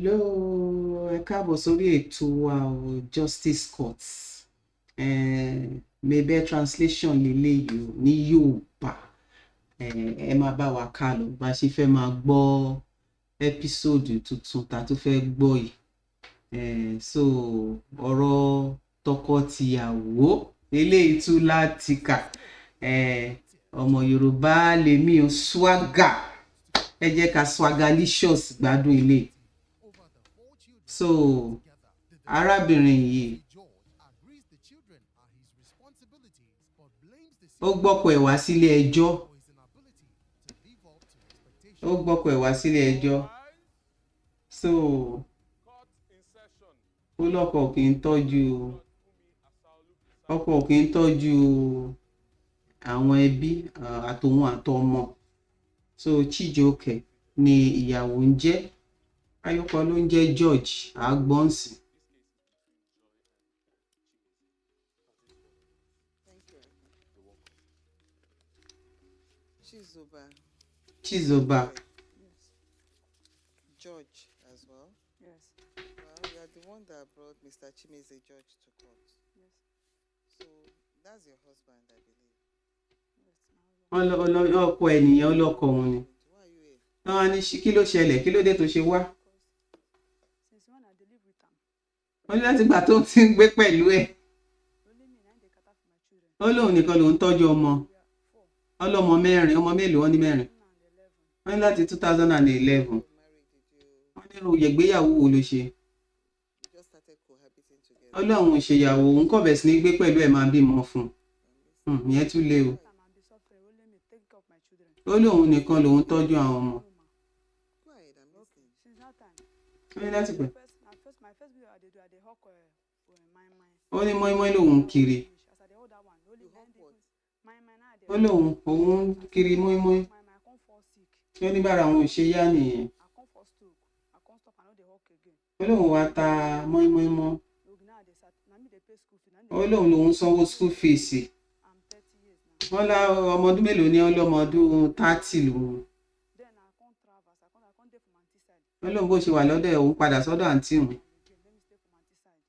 Hello, ẹ káàbọ̀ sórí ètò wa o, Justice Court. Mabel translation leléyìí o ní Yorùbá. Ẹ máa bá wa ká lọ bá a ṣe fẹ́ máa gbọ́ episode tuntun tá a tún fẹ́ gbọ́ yìí. So ọ̀rọ̀ tọkọ-tìyàwó eléyìí tún láti kà. Ọmọ Yorùbá lèmi o, swagger. Ẹ jẹ́ ká swagalicious gbádùn ilé. So arábìnrin yìí, ó gbọ́kọ ẹ̀ wá sílé ẹjọ́. Ó gbọ́kọ ẹ̀ wá sílé ẹjọ́. So ó lọ́kọ kì í tọ́jú, ọkọ kì í tọ́jú àwọn ẹbí àtòun àtọmọ. So Chijioke ni ìyàwó ń jẹ́. Ayọ́kọ ló ń jẹ́ George Agbonsi. Thank you. Chizoba. Chizoba. Yes. George as well. Yes. Well, you are the one that brought Mr. Chimeze George to court. Yes. So that's your husband, I believe. Yes, my husband. Wọ́n ọkọ ènìyàn ọlọ́kọ òun ni. Why are you here? Wọ́n á ní kí ló ṣẹlẹ̀, kí ló dé tó ṣe wá? Because since when I dey live with am, Wọ́n ní láti gbà tó ti ń gbé pẹ̀lú ẹ̀. only me na im dey cater for my children. Ó lóun nìkan lòún tọ́jú ọmọ. We are four, Ọlọ́mọ mẹ́rin, ọmọ mélòó? Wọ́n ní mẹ́rin. 2011. Wọ́n ní láti 2011. What marriage did you Wọ́n ní irú ìgbéyàwó wo ló ṣe? You just started cohabiting together? Ó lóun ò ṣèyàwó, òun kọ̀ bẹ̀ sí ní gbé pẹ̀lú ẹ̀, máa bímọ fún un. Ìyẹn tún le o. That time I be suffering, only me take care of my children. Ó lóun nìkan lòún tọ́jú àwọn ọmọ. No ma. Go ahead, I'm listening. Since that time, Ó ní láti pẹ̀. first, na first my first video I dey do, I dey hawk my my. Ó ní mọ́ínmọ́ín lòun kiri. As I dey hold that one, only You na hawk im dey what? My my na I dey Ó lóun òun kiri mọ́ínmọ́ín. My my, I come fall sick. Ó ní bára òun ò ṣe yá nìyẹn. I come fall stroke. I come stop, I no dey hawk again. Ó lóun wá ta mọ́ínmọ́ín mọ́. Ogi now I dey sat, na me dey pay school fee. Na me Ó dey lóun lòun sanwó school fees. I'm 30 years now. Wọ́n lá ọmọ ọdún mélòó ni? Ó lọ́mọ ọdún 30 lòun. Then I come travel, as I come dey for my aunty side. Ó lóun bó ṣe wà lọ́dọ̀ ẹ̀, òun padà sọ́dọ̀ àǹtí òun. Again, let me stay for my aunty side.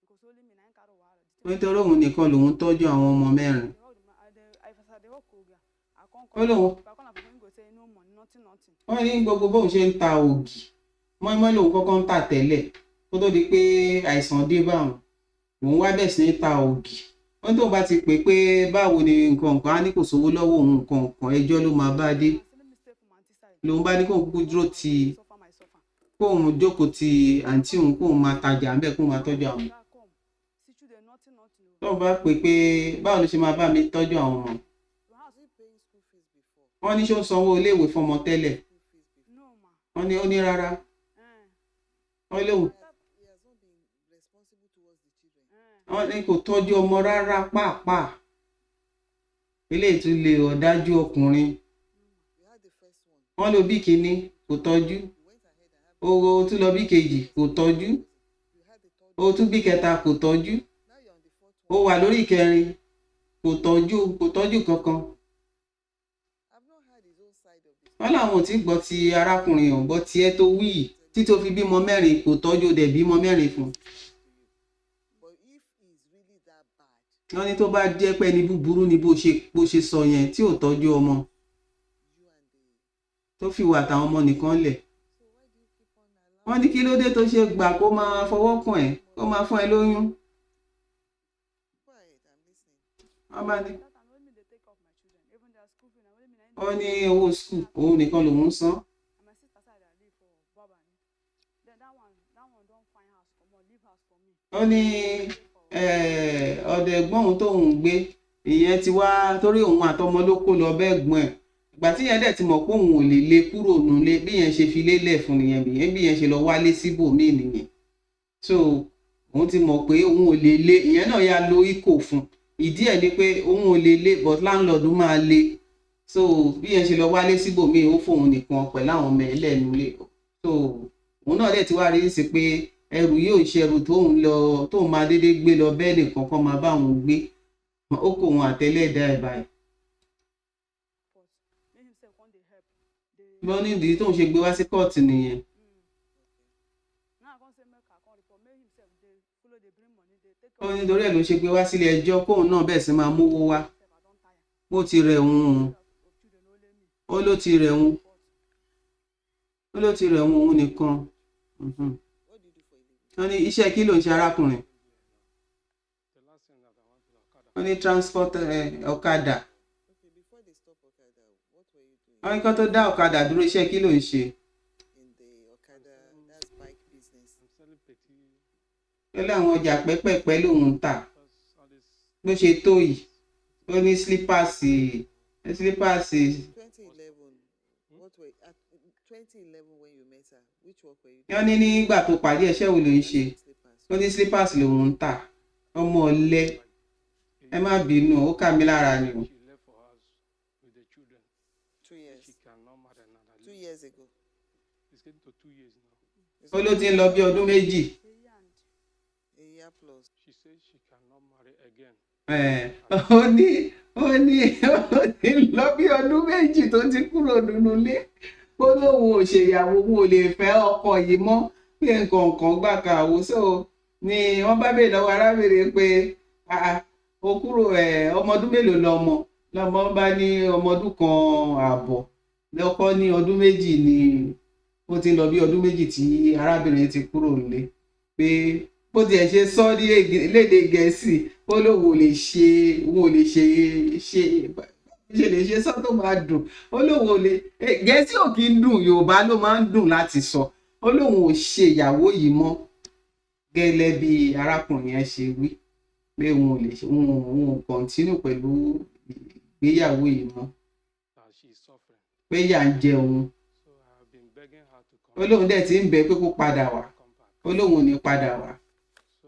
Because only me na im carry wahala. The thing Nítorí òun nìkan lòun tọ́jú àwọn ọmọ mẹ́rin. dey hold my, I dey, if I dey hawk oga, I come Ó lóun If I come am, go say no money, nothing, nothing. Wọ́n ní gbogbo bóun ṣe ń ta ògì, mọ́ínmọ́ín lòun kọ́kọ́ ń tà tẹ́lẹ̀ kó tó di pé àìsàn dé bá òun. Òun wá bẹ̀ sí ní ta ògì. Wọ́n tóun bá ti pè pé báwo ni nǹkan nǹkan, á ní kò sówó lọ́wọ́ òun, nǹkan nǹkan, ẹjọ́ ló máa bá dé. I say let me stay for my aunty side. Lòun bá ní kóun kúkú dúró ti Suffer my suffer. kóun jókòó ti àǹtí òun, kóun máa tajà ńbẹ̀, kóun máa tọ́jú àwọn. Oga come. See children, nothing, nothing o. Tóun bá pè pé báwo ló ṣe máa bá mi tọ́jú àwọn ọmọ. Your house Was he paying school fees before? Wọ́n ní ṣó ń sanwó iléèwé fọmọ tẹ́lẹ̀? School fees before? No ma. Wọ́n ní ó ní rárá. Eh. Wọ́n lóun He has not been responsible towards the children. Eh. Wọ́n ní kò tọ́jú ọmọ rárá pàápàá. Eléyìí tún lè ọ̀dájú ọkùnrin. You had the first one. Wọ́n ló bí kínní, kò tọ́jú. You went ahead and had Ó tún lọ bí kejì, kò tọ́jú. You had the third Ó tún bí kẹta, kò tọ́jú. Now you're on the fourth Ó one. wà lórí ìkẹrin, kò tọ́jú, kò tọ́jú kankan. I've not heard his own side of the Wọ́n làwọn ò tí gbọ́ ti arákùnrin ọ̀hún, gbọ́ tiẹ̀ tó wí yìí tí tó fi bímọ mẹ́rin, kò tọ́jú, ó dẹ̀ bímọ mẹ́rin fún un. to you. But if he's really that bad, Wọ́n ní tó bá jẹ́ pé ẹni búburú ni bó ṣe sọ yẹn tí ò tọ́jú ọmọ, you and the tó fi wà àtàwọn ọmọ nìkan lẹ̀. So why do you keep on allowing Wọ́n ní kí ló dé tó ṣe gbà kó máa fọwọ́ kàn ẹ́, kó máa fún ẹ lóyún? Go ahead, I'm listening. Wọ́n bá ní That time only me dey take care of my children. Even their school fee na only me na im ó ní owó school òun nìkan lòun ń san. And my sister side I live for Bobani. Then that one don find house comot, leave house for me. Ó ní ọ̀dọ̀ ẹ̀gbọ́n òun tóun ń gbé, ìyẹn ti wá torí òun àtọmọ ló kó lọ bẹ́ẹ̀ gbọ́n ẹ̀. Ìgbà tí yẹn dẹ̀ ti mọ̀ pé òun ò lè lé kúrò nílé, bí yẹn ṣe fi lélẹ̀ fún nìyẹn, bí yẹn ṣe lọ wálé síbòmíì nìyẹn. So òun ti mọ̀ pé òun ò lè lé ìyẹn náà, ya lo ikò fún ìdí ẹ̀ ni pé òun ò lè lé, but landlord máa lé. So bí yẹn ṣe lọ wálé síbòmíì, ó fóun nìkan pẹ̀lú àwọn ọmọ ẹ̀ lẹ́nu lé. So òun náà dẹ̀ ti wá rí sí pé ẹrù yóò ṣe ẹrù tóun lọ tóun máa dédé gbé lọ bẹ́ẹ̀ nìkan kan máa bá òun gbé. Ó kó òun àtẹlẹ́dàá ẹ̀ báyìí. But make himself come dey help. Dey Wọ́n ní ìdí tóun ṣe gbé wá sí kóòtù nìyẹn. Ó ní torí ẹ̀ ló ṣe gbé wá sílé ẹjọ́ kóun náà bẹ́ẹ̀ sì máa mówó wá. Bó ti rẹ̀ òun, ó ló ti rẹ̀ òun, ó ló ti rẹ̀ òun, òun nìkan. What do you do for a living? Wọ́n ní iṣẹ́ kí ló ń ṣe, arákùnrin? The last thing that I want is Okada. Wọ́n ní transport, ọ̀kadà. Okay, before they stop Okada, what were you doing Wọ́n ní kó tó dá ọ̀kadà dúró, iṣẹ́ kí ló ń ṣe? in the Okada, that's bike business? I'm selling petty, Ó lé àwọn ọjà pẹ́pẹ́pẹ́ lòun ń tà. that's all this. Bó ṣe tó yìí, ó ní slippers, slippers. 2011, what were at 2011 when you met her, which work were you doing? Wọ́n ní nígbà tó pàdé, ẹ̀ṣẹ́ wo ló ń ṣe? Slippers. Ó ní slippers lòun ń tà. Ọmọ ọ̀lẹ, ẹ má bínú, ó kà mí lára ni o. She left for us with the children. 2 years. She cannot marry another. 2 years ago. It's getting to 2 years now. It's Ó ló ti ń lọ bí ọdún 2. A year plus. She says she cannot marry again. Ẹ̀, ó ní ó ti lọ bí ọdún 2 tó ti kúrò nínú ilé, ó lóun ò ṣèyàwó, òun ò lè fẹ́ ọkọ yìí mọ́, pé nǹkan kan gbà kàwó. So ni wọ́n bá béèrè lọ́wọ́ arábìnrin pé, "Ah, ah, o kúrò ẹ̀, ọmọ ọdún mélòó lọmọ?" Lọmọ bá ní ọmọ ọdún 1.5. Lọ́kọ́ ní ọdún 2 ni ó ti ń lọ bí ọdún 2 tí arábìnrin ti kúrò nílé, pé bó tiẹ̀ ṣe sọ ní lédè Gẹ̀ẹ́sì, ó lóun ò lè ṣe, òun ò lè ṣe ṣe ṣe lè ṣe sọ tó máa dùn. Ó lóun ò lè, Gẹ̀ẹ́sì ò kí ń dùn, Yorùbá ló máa ń dùn láti sọ. Ó lóun ò ṣe ìyàwó yìí mọ́, gẹ́lẹ́ bí arákùnrin yẹn ṣe wí pé òun ò lè ṣe, òun ò continue pẹ̀lú ìgbéyàwó yìí mọ́. That she is suffering. Pé ìyà ń jẹ òun. So I have been begging her to come Ó lóun dẹ̀ ti ń bẹ̀ pé kó padà wá. come back. Ó lóun ò ní padà wá. So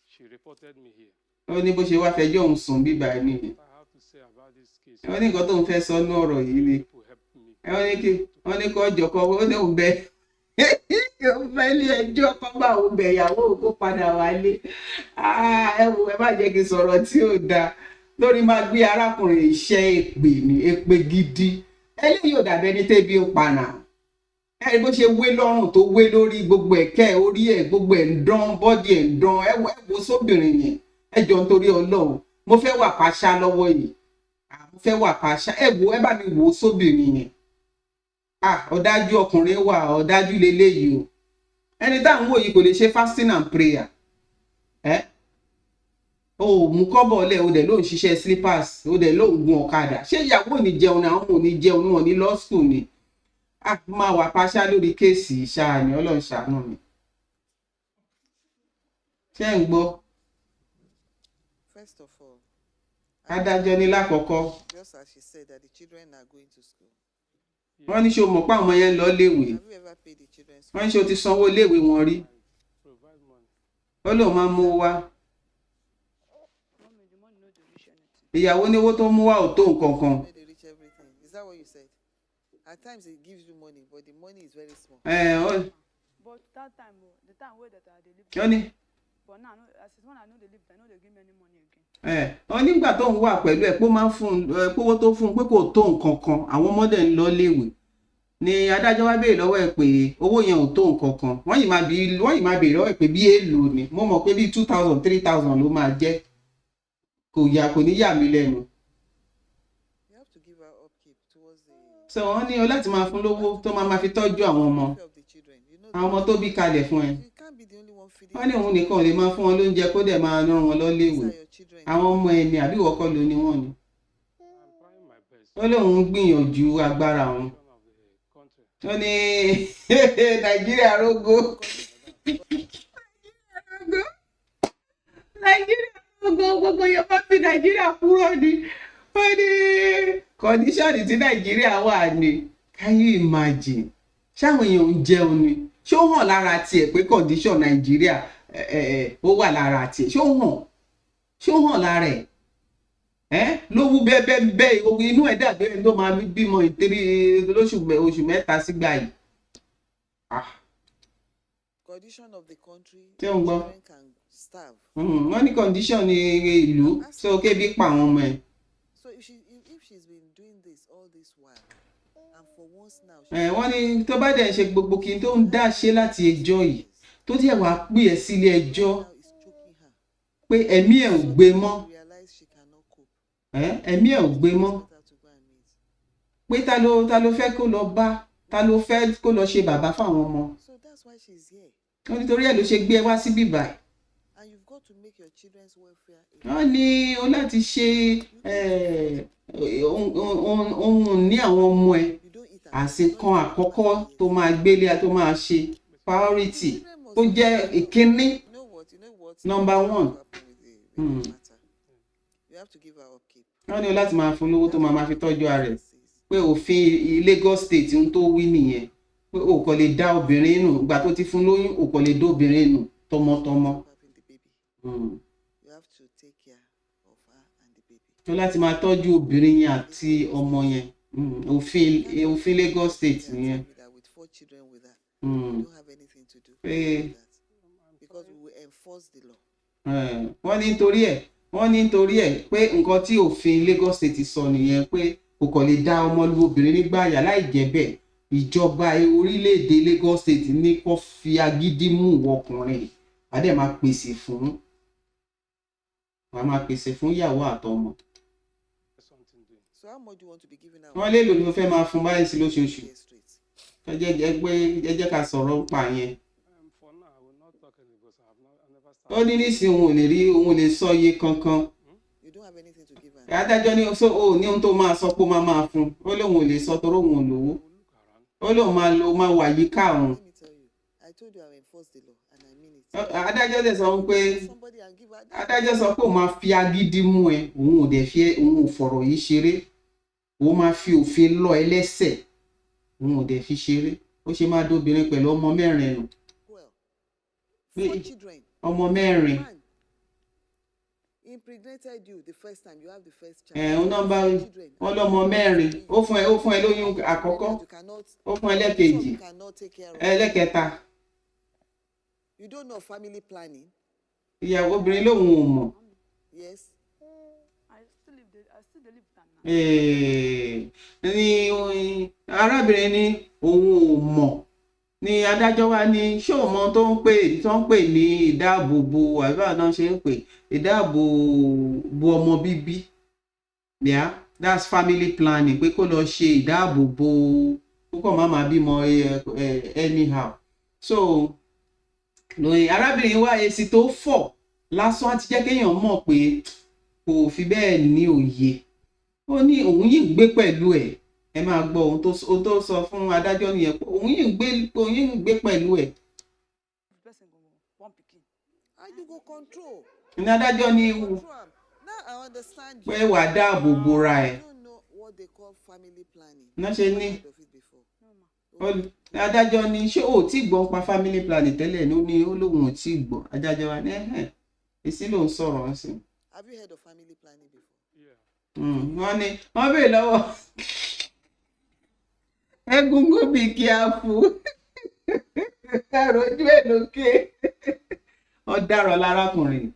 she reported me here. Ó ní bó ṣe wá fẹjọ́ òun sùn bíbá ẹ̀ nìyẹn. What I have to say about this case, Ó ní nǹkan tóun fẹ́ sọ ní ọ̀rọ̀ yìí ni people help me. wọ́n ní kí wọ́n ní kó jọkọ, ó ní òun bẹ, òun fẹ́ ilé ẹjọ́ kọ́ bá òun bẹ̀ ìyàwó òun kó padà wálé. Ah, ẹ wo, ẹ má jẹ́ kí n sọ̀rọ̀ tí ò dáa lórí máa gbé arákùnrin iṣẹ́ èpè ní èpè gidi. Eléyìí ò dàbí ẹni tẹ́bi ń panà. Ẹ rí bó ṣe wé lọ́rùn, tó wé lórí, gbogbo ẹ̀kẹ́ orí ẹ̀, gbogbo ẹ̀ ń dán, body ẹ̀ ń dán. Ẹ wo, ẹ wo sóbìnrin yẹn. Ẹ jọ, nítorí Ọlọ́run, mo fẹ́ wà pàṣà lọ́wọ́ yìí. Ah, mo fẹ́ wà pàṣà. Ẹ wo, ẹ bá mi wò ó sóbìnrin yẹn. Ah, ọ̀dájú ọkùnrin wà, ọ̀dájú leléyìí o. Ẹni tá à ń wò yìí kò lè ṣe fasting and prayer. Ẹ o ò mú kọ́bọ̀ lẹ̀, o dẹ̀ ló ń ṣiṣẹ́ slippers, o dẹ̀ ló ń gun ọ̀kadà. Ṣé ìyàwó ò ní jẹun ni? Àwọn ọmọ ò ní jẹun ni? Wọn ní law school ni? Ah, máa wà pàṣà lórí case ṣáà ni. Ọlọ́run ṣàánú mi. Ṣé ń gbọ́? First of all, Adájọ́ ní lákọ̀ọ́kọ́, just as she said that the children are going to school. Wọ́n ní ṣé o mọ̀ pé àwọn ọmọ yẹn ń lọ léèwé? Have you ever paid the children's school? Wọ́n ní ṣé o ti sanwó léèwé wọn rí? Provide money. Ó lóun máa ń mówó wá. Mommy, the money no dey reach anything. Ìyàwó ní owó tó ń mú wá ò tó nǹkan kan. No dey reach everything. Is that what you said? At times it gives you money, but the money is very small. Ẹ̀, But that time, oh, the time wey that I dey live, ó ní but now, no, as is when I no dey live, I no dey give me any money again. Ẹ̀, ó nígbà tó ń wà pẹ̀lú ẹ̀ pé ó máa ń fún un ẹ̀, pé owó tó fún un pé kò tó nǹkan kan, àwọn ọmọdé ń lọ léèwé ni. Adájọ́ wá béèrè lọ́wọ́ ẹ̀ pé owó yẹn ò tó nǹkan kan. Wọ́n yìí máa béèrè lọ́wọ́ ẹ̀ pé bí èèlò ni. Mo mọ̀ pé bí 2,000, 3,000 ló máa jẹ́. Kò yà, kò ní yà mí lẹ́nu. You have to give her upkeep towards the So wọ́n ní o láti máa fún lówó tó máa máa fi tọ́jú àwọn ọmọ welfare of the children. You know àwọn ọmọ tó bí kalẹ̀ fún ẹ. you can't be the only one feeding. Wọ́n ní òun nìkan ò lè máa fún wọn lóúnjẹ kó dẹ̀ máa rán wọn lọ léèwé. These are your children. Àwọn ọmọ ẹni, àbí ìwọ kọ́ ló ní wọ́n ni? I'm trying my best. Ó lóun ń gbìyànjú agbára òun. Of the country. Ó ní Nàìjíríà rógó, Nàìjíríà rógó, gbogbo yẹn bá fi Nàìjíríà kúrò ní. Ó ní condition tí Nàìjíríà wà ní, can you imagine? Ṣáwọn èèyàn ń jẹun ni? Ṣé ó hàn lára tiẹ̀ pé condition Nàìjíríà ẹ̀ ó wà lára tiẹ̀? Ṣé ó hàn? Ṣé ó hàn lára ẹ̀? Ẹ́ ló wú bẹ́ẹ̀ bẹ́ẹ̀ bẹ́ẹ̀, inú ẹ̀ dàbí ẹni tó máa bímọ ìtẹ́rí lóṣù 3 sígbà yìí. Ah. Condition of the country. Ṣé o ń gbọ́? Children can starve. Wọ́n ní condition ní ìlú, so kébi pa àwọn ọmọ ẹ̀. So if she's been doing this all this while, and for once now, Ẹ̀, wọ́n ní tó bá dẹ̀ ń ṣe gbogbo kí n tó ń dá ṣe láti ẹjọ́ yìí. Tó díẹ̀ wàá pè ẹ́ sílé ẹjọ́ Now it's choking her. pé ẹ̀mí ẹ̀ ò gbé mọ́. She realized she cannot cope. Ẹ́, ẹ̀mí ẹ̀ ò gbé mọ́. Expect her to go and meet. Pé ta ló fẹ́ kó lọ bá, ta ló fẹ́ kó lọ ṣe bàbá fáwọn ọmọ? So that's why she's here. Wọ́n nítorí ẹ̀ ló ṣe gbé ẹ wá síbí báyìí. And you've got to make your children's welfare a Wọ́n ní o láti ṣe ohun ní àwọn ọmọ ẹ You don't eat at àsìkan àkọ́kọ́ tó máa gbélé, tó máa ṣe priority, tó jẹ́ ìkíní. You know what? You know what? Number What one. happened with the matter. You have to give her upkeep. Wọ́n ní o láti máa fún lówó tó máa fi tọ́jú ara ẹ̀, Says, pé òfin Lagos State ń tó wí nìyẹn, pé o kò lè dá obìnrin nù ìgbà tó ti fún lóyún, o kò lè dá obìnrin nù tọmọtọmọ. stop having the baby. You have to take care of her and the baby. Tó láti máa tọ́jú obìnrin yẹn àti ọmọ yẹn. Òfin Lagos State Me and nìyẹn. tell you that with four children with her, you don't have anything to do with that. Because we will enforce the law. Wọ́n ní nítorí ẹ̀ pé nǹkan tí òfin Lagos State sọ nìyẹn, pé kò kàn lè dá ọmọ lu obìnrin nígbà yà láì jẹ́ bẹ́ẹ̀, ìjọba orílẹ̀-èdè Lagos State ní kó fi agídí mú ìwọ ọkùnrin, wàá dẹ̀ máa pèsè fún, wàá máa pèsè fún ìyàwó àtọmọ. Something doing. So how much do you want to be giving her? Wọ́n lélo ló fẹ́ máa fún báyìí sí lóṣooṣù? Year straight. Ẹ jẹ́ jẹ́ pé ẹ jẹ́ ká sọ̀rọ̀ ń pa yẹn. For now, I will not talk anything because I have not, I never Ó started. ní nísìnyí òun ò lè rí, òun ò lè sọ iye kankan. You don't have anything to give her. Adájọ́ ní so ó ní ohun tó máa sọ pé ó máa máa fún. Ó lóun ò lè sọ torí òun ò lówó. I will look around. Ó lóun máa lo máa wà yíká òun. Let me tell you. I told you I will enforce the law and I mean it. Adájọ́ dẹ̀ sọ pé Somebody and give her adájọ́ sọ pé òun máa fi agídí mú ẹ, òun ò dẹ̀ fi, òun ò fọ̀rọ̀ yìí ṣeré, òun máa fi òfin lọ ẹ lẹ́sẹ̀, òun ò dẹ̀ fi ṣeré. Ó ṣe máa dóbìnrin pẹ̀lú ọmọ mẹ́rin nù? Well. Pé Four children. ọmọ mẹ́rin. Man impregnated you the first time, you have the first child. Ẹ̀ ń nọ́mbà Four children. wọn lọ́mọ mẹ́rin, ó fún ẹ lóyún àkọ́kọ́, You cannot, ó fún ẹ lẹ́kejì, you cannot take care of. ẹlẹ́kẹta. You don't know family planning. Ìyàwó obìnrin lòun ò mọ̀. Yes. I still live there. I still dey live with am now. Ní arábìnrin ní òun ò mọ̀, ní adájọ́ wa ní ṣé òun mọ tó ń pè ní ìdáàbòbò, àbí báwo náà ṣe ń pè, ìdáàbòbò ọmọ bíbí. Yeah, that's family planning, pé kó lọ ṣe ìdáàbòbò, kó kàn má máa bímọ anyhow. So lóyún arábìnrin wa, èsì tó fọ̀ lásán á ti jẹ́ kéèyàn mọ̀ pé kò fi bẹ́ẹ̀ ní òye. Ó ní òun yìí ń gbé pẹ̀lú ẹ̀. Ẹ máa gbọ́ ohun tó sọ fún adájọ́ nìyẹn, pé òun yìí ń gbé pẹ̀lú ẹ̀. The person go born pikin. How you go control? Ní adájọ́ ní Control am. Now I understand you. pé wàá dáàbò bora ẹ̀. You don't know what they call family planning. Náà ṣe ní Heard of it before. No ma. Adájọ́ ní ṣé o ò tí gbọ́ pa family planning tẹ́lẹ̀ ní? Ó ní ó lóun ò tí gbọ́. Adájọ́ wa ní ẹ̀hẹ́n, èsì lòun sọ̀rọ̀ ń sìn. Have you heard of family planning before? Yeah. Wọ́n ní wọ́n béèrè lọ́wọ́ Egungun, be careful, ẹ̀rọ ojú ẹ̀ lókè. Ọ̀daràn lárákùnrin,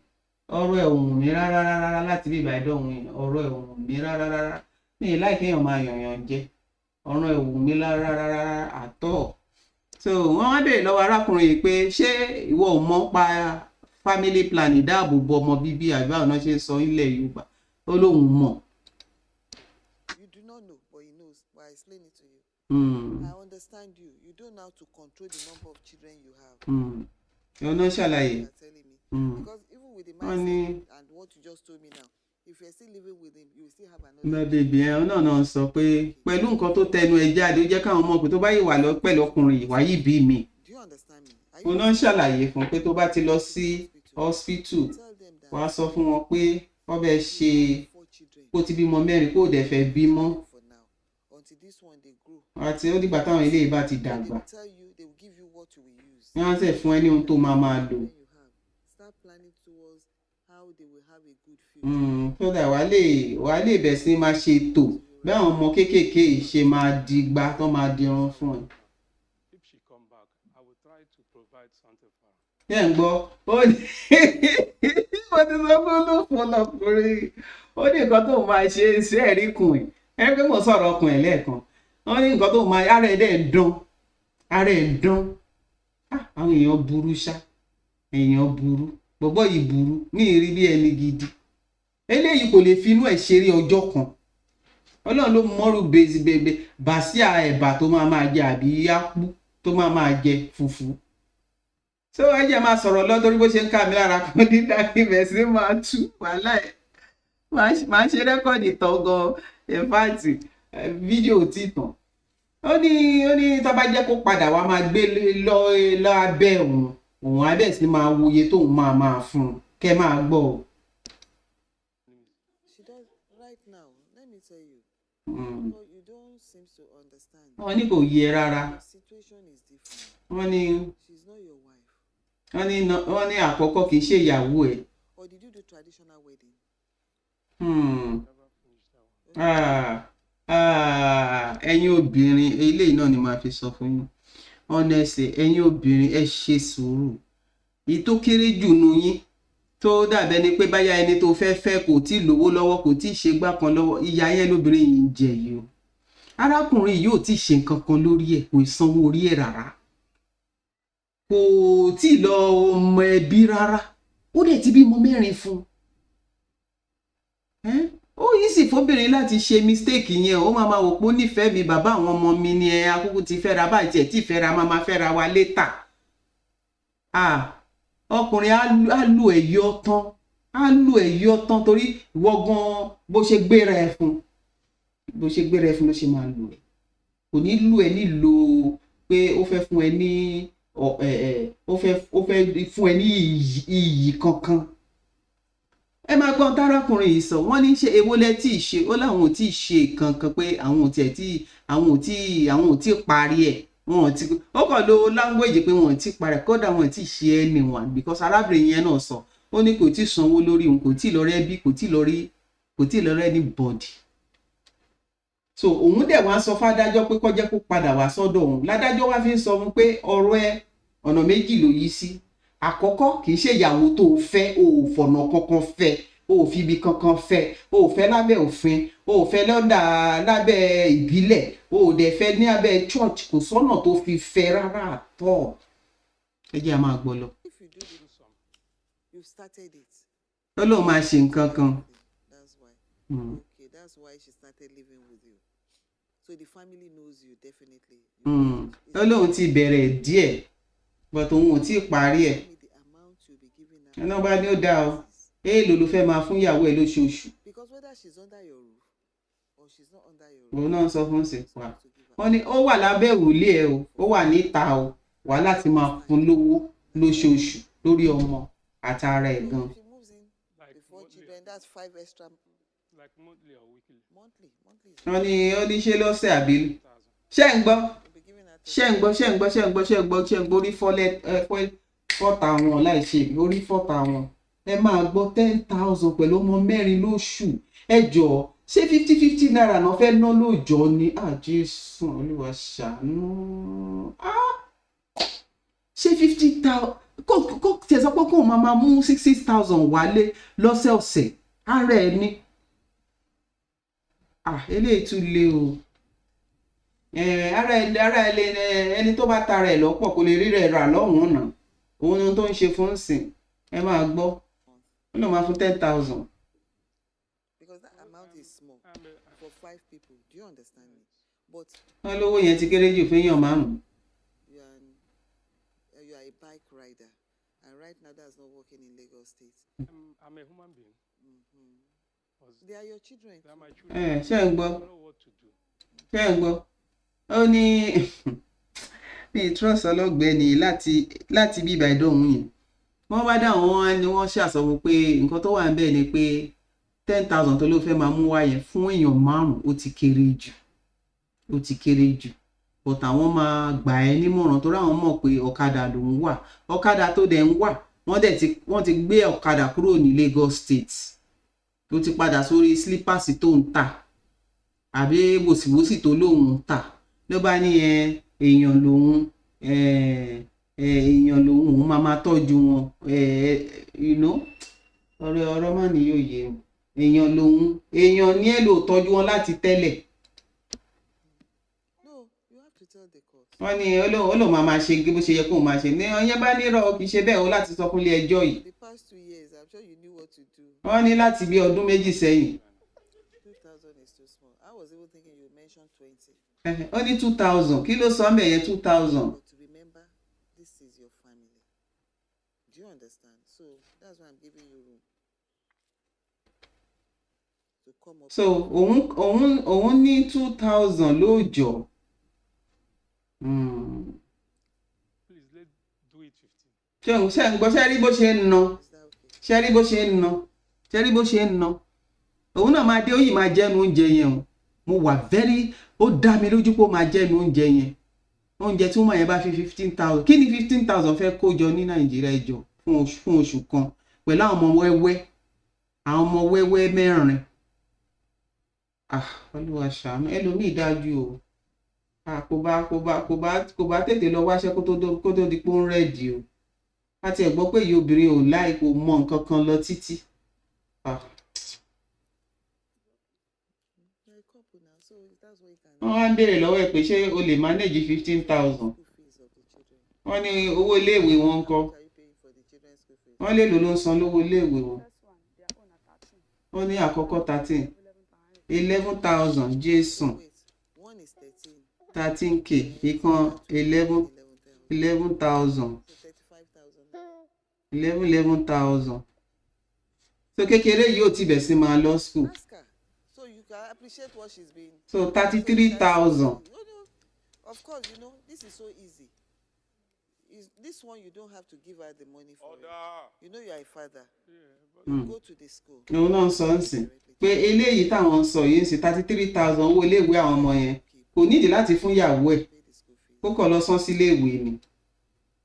ọ̀rọ̀ ẹ̀ ò wùn mí rárá rárá láti bí ìbàdàn òun yẹn, ọ̀rọ̀ ẹ̀ ò wùn mí rárá rárá. Mi ì láì kéèyàn máa yànyàn jẹ, ọ̀rọ̀ ẹ̀ ò wùn mí rárá rárá àtọ̀. So wọ́n wá béèrè lọ́wọ́ arákùnrin yìí pé ṣé ìwọ ò mọ̀ pa family plan, ìdáàbòbò ọmọ bíbí, àbí báwo náà ṣe ń sọ ilẹ̀ Yorùbá? Ó lóun mọ̀. You do not know, but he knows. But I explain it to you. I understand you. You don't know how to control the number of children you have. Ọ̀nà ṣàlàyé. You are telling me. Because even with the Wọ́n ní mindset and what you just told me now, if you're still living with him, you will still have another. Bá bèbí ẹ náà sọ pé pẹ̀lú nǹkan tó tẹnu ẹ jáde, ó jẹ́ káwọn mọ̀ pé tó bá yìí wà lọ pẹ̀lú ọkùnrin ìwà yìí bí mi. Do you understand me? Are you Òun náà ṣàlàyé fún un pé tó bá ti lọ sí hospital, Tell them that wàá sọ fún wọn pé wọ́n bẹ ṣe you have four children kó ti bímọ mẹ́rin, kó o dẹ̀ fẹ́ bímọ for now. Until this one they grow. àti ó dìgbà táwọn eléyìí bá ti Then dàgbà. they will tell you, they will give you what you will use. Wọ́n á sẹ̀ fún ẹ ní ohun tó máa máa lò. When you have, start planning towards how they will have a good future. So that wàá lè bẹ̀ sí ní máa ṣe ètò bí àwọn ọmọ kéékèèké yìí ṣe máa di gbá tó máa dirun fún ẹ. If she come back, I will try to provide something for her. Ṣé ń gbọ́? Ó ní mo ti sọ pé olófin ọlọkùnrin, ó ní nǹkan tó máa ṣe é sí ẹ̀rí kùn ẹ̀ ẹ pé mo sọ̀rọ̀ ọkùnrin lẹ́ẹ̀kan. Wọ́n ní nǹkan tó máa, ara ẹ̀ dẹ̀ ń dán, ara ẹ̀ ń dán. Ah, àwọn èèyàn burú ṣá, èèyàn burú, bọ̀bọ́ yìí burú ní ìrí bí ẹni gidi. Eléyìí kò lè finú ẹ̀ ṣeré ọjọ́ kan. Ọlọ́run ló mọ́rù bèzì bèbè bàṣíà ẹ̀bà tó máa máa jẹ àbí ápú tó máa máa jẹ fùfú. So ẹ jẹ́ máa sọ̀rọ̀ lọ torí bó ṣe ń ká mi lára kan ní dákìbẹ̀ sí máa tú wàhálà ẹ̀. Máa ṣe record tán gan. In fact, fídíò ò tí tàn. Ó ní tó bá jẹ́ kó padà wá máa gbé lọ lọ abẹ́ òun, òun á bẹ̀ sí máa wo iye tóun máa máa fún un. Kẹ́ máa gbọ́ o. She does right now. Let me tell you. So you don't seem to understand. Wọ́n ní kò yẹ rárá. Your situation is different. Wọ́n ní She's not your wife. Wọ́n ní àkọ́kọ́ kì í ṣe ìyàwó ẹ̀. Or did you do traditional wedding? Never finished that one. Ah, ah, ẹ̀yin obìnrin, eléyìí náà ni màá fi sọ fún yín. Honestly, ẹ̀yin obìnrin, ẹ ṣe sùúrù. Èyí tó kéré jù nù yín tó dàbẹ́ ni pé báyà ẹni tó fẹ́ fẹ́ kò tí ì lówó lọ́wọ́, kò tí ì ṣe gbá kan lọ́wọ́, ìyá yẹn lóbìnrin yìí ń jẹ yìí o. Arákùnrin yìí ò tí ì ṣe nǹkan kan lórí ẹ̀, kò sanwó orí ẹ̀ rárá, kò tí ì lọ ọmọ ẹbí rárá, ó dẹ̀ ti bímọ mẹ́rin fún un. Ó yìí sì fóbìnrin láti ṣe mistake yẹn. Ó máa ma wò pé ó nífẹ̀ẹ́ mi, bàbá àwọn ọmọ mi ni ẹ, akúkú ti fẹ́ra báyìí, tiẹ̀ tí fẹ́ra, máa ma fẹ́ra wa later. Ah, ọkùnrin á lù ẹ̀ yọ tán, á lù ẹ̀ yọ tán, torí ìwọ gan bó ṣe gbéra ẹ fún, bó ṣe gbéra ẹ fún ló ṣe máa lù ẹ. Kò ní lù ẹ nílò pé ó fẹ́ fún ẹ ní ẹ ẹ ó fẹ́ fún ẹ ní iyì kankan. Ẹ máa gbọ́n tárákùnrin yìí sọ. Wọ́n ní ṣe èwo lẹ tí ì ṣe? Ó láwọn ò tí ì ṣe kankan, pé àwọn ò tiẹ̀ tí àwọn ò tí ì parí ẹ̀, wọn ò tí. Ó kàn lo language pé wọn ò tí ì parí ẹ̀, kódà wọn ò tí ì ṣe anyone, because arábìnrin yẹn náà sọ, ó ní kò tí ì sanwó lórí òun, kò tí ì lọ rẹ́ bí, kò tí ì lọ rí, kò tí ì lọ rẹ́ anybody. So òun dẹ̀ wá sọ fádájọ́ pé kó jẹ́ kó padà wá sọ́dọ̀ òun. Ládájọ́ wá fi ń sọ fún pé ọ̀rọ̀ ẹ, ọ̀nà méjì ló yí sí. Àkọ́kọ́, kì í ṣe ìyàwó tó o fẹ́, o ò fọ̀nà kankan fẹ́, o ò fi ibi kankan fẹ́, o ò fẹ́ lábẹ́ òfin, o ò fẹ́ lọ́dà lábẹ́ ìbílẹ̀, o ò dẹ̀ fẹ́ ní abẹ́ church, kò sọ́nà tó fi fẹ́ rárá àtọ́. Ẹ jẹ́ a máa gbọ́ lọ. If you do Do the, some. You've started it. Ó lóun máa ṣe nǹkan kan. That's why. Okay, that's why she started living with you. So the family knows you definitely. You Ó lóun ti bẹ̀rẹ̀ díẹ̀, but òun ò tí ì parí ẹ̀. Tell me the amount you'll be giving her. Ẹná bá ní ó dáa o, èèlò ló fẹ́ máa fún ìyàwó ẹ̀ lóṣooṣù? Because whether she's under your roof or she's not under your roof, Òun náà sọ fún sí wa. to give her. Wọ́n ní ó wà lábẹ́ òrùlé ẹ̀ o, ó wà níta o, wà láti máa fún lówó lóṣooṣù lórí ọmọ àtara ẹ̀ So gan. if she moves in Like with four monthly, children, that's five extra like monthly or weekly. monthly. Monthly is Wọ́n ní ó ní ṣé lọ́sẹ̀ àbí Thousand. ṣé ń gbọ́? You'll be giving her Ṣé ń gbọ́? Ṣé ń gbọ́? Ṣé ń gbọ́? Ṣé ń gbọ́? Ṣé ń gbọ́? Orí fọ́lẹ́ ẹ fọ́ta wọn láì ṣe orí fọ́ta wọn. Ẹ máa gbọ́, 10,000 pẹ̀lú ọmọ mẹ́rin lóṣù. Ẹ jọ̀ọ́, ṣé 50-50 naira náà fẹ́ ná lóòjọ́ ni? Àjẹsùn, Olúwa ṣàánú. Ah! Ṣé 50,000 kó tiẹ̀ sọ pé kóun máa máa mú six six thousand wálé lọ́sẹ̀ọ̀sẹ̀ ara ẹ̀ ni. Ah, eléyìí tún le o. Ara ẹ ẹni tó bá tara ẹ̀ lọ́pọ̀ kò lè rí rẹ̀ rà lọ́hùn-ún náà. Òun ni ohun tó ń ṣe fún sìn. Ẹ máa gbọ́, ó lóun máa fún 10,000. Because that amount is small I'm a, for five people. Do you understand me? But Wọ́n lówó yẹn ti kéré jù fẹ́yàn márùn-ún. You are a bike rider, and right now that's not working in Lagos State. I'm a human being. They are your children. They are Too. my children. Ẹ ṣé ń gbọ́? I don't know what to do. Ṣé ń gbọ́? Ó ní mi trust ọlọ́gbẹ́ni láti bí ìbàdàn yẹn. Wọ́n bá dáhùn, wọn ni wọ́n ṣàsọ pé nǹkan tó wà níbẹ̀ ni pé 10,000 tó ló fẹ́ máa mú wá yẹn fún èèyàn márùn-ún, ó ti kéré jù, ó ti kéré jù, but àwọn máa gbà ẹ́ nímọ̀ràn torí àwọn mọ̀ pé ọ̀kadà lòún wà, ọ̀kadà tó dẹ̀ ń wà, wọ́n dẹ̀ ti wọ́n ti gbé ọ̀kadà kúrò ní Lagos State, tó ti padà sórí slippers tó ń tà àbí wòsíwòsì tó lóun ń tà. Ló bá ní ẹ èèyàn lòun, ẹ ẹ èèyàn lòun, òun máa máa tọ́jú wọn. Ẹ ọ̀rọ̀ ọ̀rọ̀ má ní yóò yé o. Èèyàn lòun, èèyàn ní ẹ lò tọ́jú wọn láti tẹ́lẹ̀. No, you have to tell the court. Wọ́n ní ó lóun máa ṣe bó ṣe yẹ kóun máa ṣe. Ní ọyẹ́ bá nírọ̀, kì í ṣe bẹ́ẹ̀ o, láti sọ fún ilé ẹjọ́ yìí. For the past 2 years, I'm sure you knew what to do. Wọ́n ní láti bí ọdún 2 sẹ́yìn. 2,000 is too small. I was even thinking you mentioned 20. Ó ní 2,000, kí ló sọ ń bẹ̀ yẹn, 2,000? But remember, this is your family. Do you understand? So that's why I'm giving you room to come up. So òun ní 2,000 lóòjọ́. Please, let's do it 15. Ṣé òun ṣe ń gbọ́? Ṣe rí bó ṣe ń ná? Is that okay? Ṣe rí bó ṣe ń ná? Ṣe rí bó ṣe ń ná? Òun náà máa dé, ó yìí máa jẹ́nu oúnjẹ yẹn o. Mo wà very, ó dá mi lójú pé ó máa jẹ́nu oúnjẹ yẹn, oúnjẹ tí wọ́n máa yẹn bá fi 15,000. Kí ni 15,000 fẹ́ kó jọ ní Nàìjíríà ìjọ fún oṣù kan pẹ̀lú àwọn ọmọ wẹ́wẹ́, àwọn ọmọ wẹ́wẹ́ mẹ́rin? Ah, Olúwa ṣàánú. Ẹlòmíì dájú o. Ah, kò bá tètè lọ wáṣẹ́ kó tó di pé ó ń ready o. A tiẹ̀ gbọ́ pé ìyá obìnrin ò láì kò mọ nǹkan kan lọ títí. Ah. You're a couple now, so that's what you can. Wọ́n wá ń béèrè lọ́wọ́ ẹ̀ pé ṣé o lè manage 15,000? School fees of the children. Wọ́n ní owó iléèwé wọn ń kọ́? How much are you paying for the children's school fees? Wọ́n lè lò ló ń san lówó iléèwé wọn? First one, their own at 13. Wọ́n ní àkọ́kọ́ 13, 11,000. 11,000, jésùn. Wait, one is 13. 13K ìkan, 11 11,000. 11,000. So 35,000. 11,000. So kékeré yìí ò ti bẹ̀ sí máa lọ school. Ask her. So you can appreciate what she's been. So 33,000. No. Of course, you know, this is so easy. Is this one, you don't have to give her the money for it. Order. You know you are a father. Yeah, but You go to the school. Òun náà ń sọ ń sìn pé eléyìí táwọn ń sọ yìí ń sìn, 33,000 owó iléèwé àwọn ọmọ yẹn, kò nídìí láti fún ìyàwó ẹ̀. Pay the school fees. Kó kàn lọ san síléèwé ni,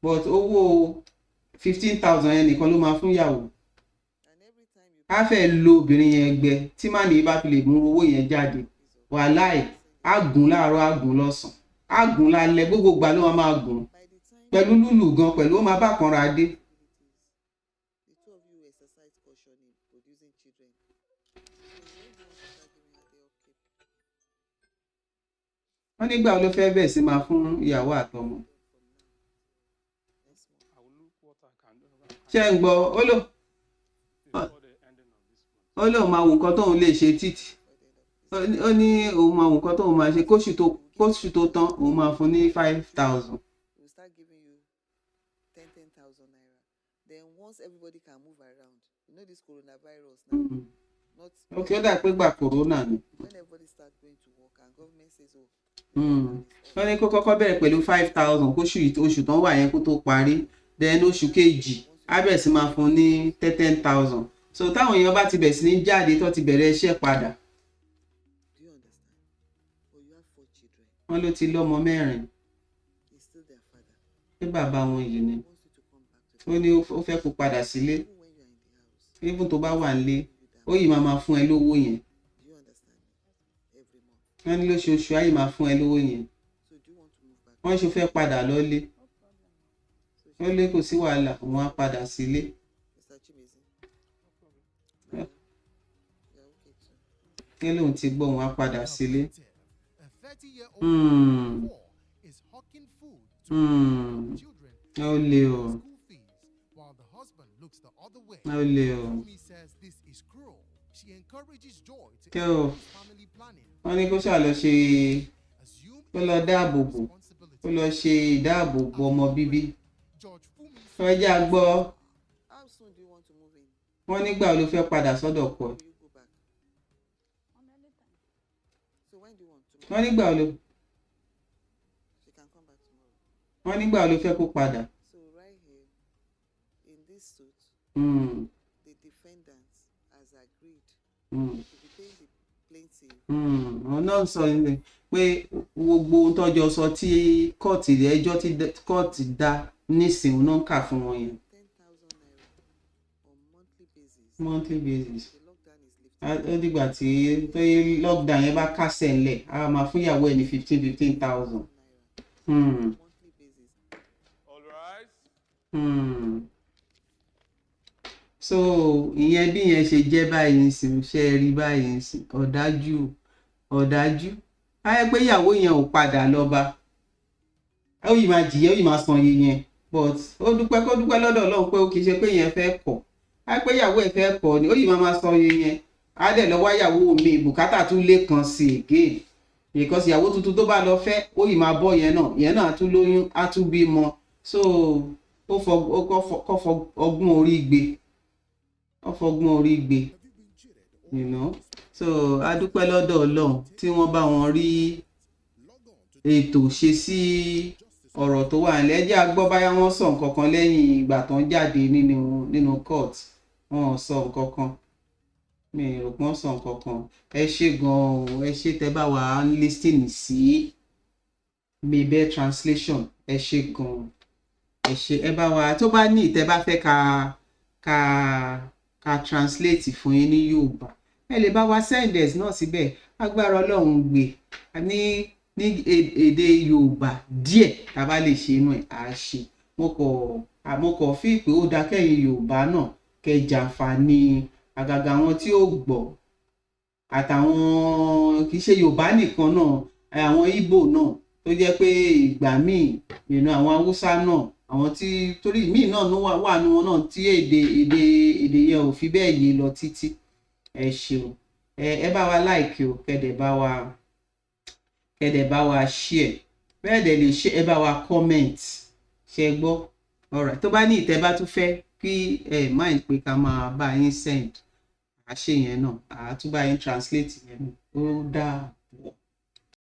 but owó 15,000 yẹn nìkan ló máa fún ìyàwó. And every time you Á fẹ́ lo obìnrin yẹn gbẹ tí màní bá fi lè mú owó yẹn jáde. Wàláì, á gùn láàárọ̀, á gùn lọ́sàn-án, á gùn lálẹ́, gbogbo ìgbà ló máa gùn by the time pẹ̀lú lùlù gan, pẹ̀lú ó máa bá kanra dé. the two of you exercise caution in producing children. So when do you want to start giving her the upkeep? Wọ́n nígbà wo ló fẹ́ bẹ̀ sí máa fún ìyàwó àtọmọ? From now next month. I will look what I can do. I can Ṣé ń gbọ́? Ó lò before the ending of this month. ó lóun máa wo nǹkan tóun lè ṣe títì. By the end of Ó ní òun máa wo nǹkan tóun máa ṣe kóṣù tó tán, òun máa fún ní 5,000. We will start giving you 10 10,000 naira. Then once everybody can move around, you know this coronavirus now, not Ok, ó dà pé gbà corona ni. when everybody start going to work and government says, oh, Wọ́n ní kó kọ́kọ́ bẹ̀rẹ̀ pẹ̀lú 5,000 kóṣù oṣù tán wà yẹn kó tó parí, then oṣù kejì á bẹ̀rẹ̀ sí máa fún ní 10,000. So táwọn èèyàn bá ti bẹ̀rẹ̀ sí ní jáde, tó ti bẹ̀rẹ̀ iṣẹ́ padà. Do you understand? But you have four children. Wọ́n ló ti lọ́mọ mẹ́rin. He's still their father. Pé bàbá wọn yìí ni. He wants you to come back to Ó ní ó fẹ́ kó padà sílé. even when you are in the house. Even tó bá wà nílé, You that ó yìí máa máa fún ẹ lówó yẹn. Do you understand me? Every month. Wọ́n ní lóṣooṣù á yìí máa fún ẹ lówó yẹn. So do you want to move back? Wọ́n ṣe fẹ́ padà lọ́lé? No problem. So Ó lé kò sí wàhálà, òun á padà sílé. Mr. Chimezi. No problem. Madam, you are okay too. Kí lóun ti gbọ́, òun á padà sílé. A 30-year-old four is hawking food to children Ó le o. school fees while the husband looks the other way. Ó le o. Fumi says this is cruel. She encourages Joy to Kẹ́ o. embrace family planning, Wọ́n ní kó ṣáà lọ ṣe assume kó lọ dáàbò bò, responsibility. kó lọ ṣe ìdáàbòbò ọmọ bíbí. George Fumi Ẹ jẹ́ a gbọ́. How soon do you want to move in? Wọ́n nígbà wo ló fẹ́ padà sọ́dọ̀ ọkọ ẹ̀? Will you go back? On anytime. So when do you want? Wọ́n Tomorrow. nígbà wo ló She can come back tomorrow. Wọ́n nígbà wo ló fẹ́ kó padà? So right here, in this suit, the defendant has agreed to be paying the plaintiff Òun náà sọ ní pé gbogbo ohun tọ́jọ́ sọ tí kóòtù ẹjọ́ tí kóòtù dá nísìnyí, òun náà ń kà fún wọn yẹn. 10,000 naira on monthly basis. Monthly basis. The lockdown is lifted. Ó dìgbà tí tó yẹ lockdown yẹn bá kásẹ̀ ńlẹ̀, á máa fún ìyàwó ẹ̀ ní 15,000. Naira monthly basis. All right. So ìyẹn bí yẹn ṣe jẹ́ báyìí ń sìn, ṣe é rí báyìí ń sìn, ọ̀dájú, ọ̀dájú. Á yẹ pé ìyàwó yẹn ò padà lọ bá. Ó yìí máa jìyà, ó yìí máa san iye yẹn, but ó dúpẹ́, kó dúpẹ́ lọ́dọ̀ Ọlọ́run pé ó kì í ṣe pé yẹn fẹ́ kọ̀ á, pé ìyàwó ẹ̀ fẹ́ kọ̀ ni, ó yìí máa san iye yẹn, á dẹ̀ lọ wáyàwó mi, bùkátà tún lé kan sí again, because ìyàwó tuntun tó bá lọ fẹ́, ó yìí máa bọ́ yẹn náà, yẹn náà á tún lóyún, á tún bímọ. So ó fọ ó kọ́ fọ ọgbọ́n orí gbé, ó fọgbọ́n orí gbé. So a dúpẹ́ lọ́dọ̀ Ọlọ́run tí wọ́n bá wọn rí ètò ṣe sí ọ̀rọ̀ tó wà nílẹ̀. Ẹ jẹ́ a gbọ́ báyá wọ́n sọ nǹkan kan lẹ́yìn ìgbà tó ń jáde nínú court. Wọn ò sọ nǹkan kan, mi ò rò pé wọ́n sọ nǹkan kan. Ẹ ṣé gan-an o, ẹ ṣé tẹ́ bá wa ń listen sí Mabel Translation. Ẹ ṣé gan-an, ẹ ṣé. Ẹ bá wa tó bá ní ìtẹ́ bá fẹ́ ká translate fún yín ní Yorùbá, ẹ lè bá wa send ẹ̀ náà síbẹ̀. Agbára Ọlọ́run gbé ní èdè Yorùbá díẹ̀ tá a bá lè ṣe inú ẹ̀ á ṣe. Mo kọ̀ fi pé ó dáa kẹ́yìn Yorùbá náà kẹ́ jàǹfààní, àgàgà àwọn tí ó gbọ́ àtàwọn kì í ṣe Yorùbá nìkan náà, àwọn Ìgbò náà tó jẹ́ pé ìgbà míì ìrìnà, àwọn Haúsá náà, àwọn tí torí míì náà ló wà nínú wọn náà tí èdè yẹn ò fi bẹ́ẹ̀ yé lọ títí. Ẹ ṣeun. Ẹ bá wa like o, kẹ́dẹ̀ bá wa share. Bẹ́ẹ̀ dẹ̀ lè ṣe, ẹ bá wa comment. Ṣe gbọ́? Alright, tó bá ní ìtẹ́ bá tún fẹ́ kí ẹ mind pé ká máa bá yín send, àṣe yẹn náà, àá tún bá yín translate yẹn náà. Ó dáa.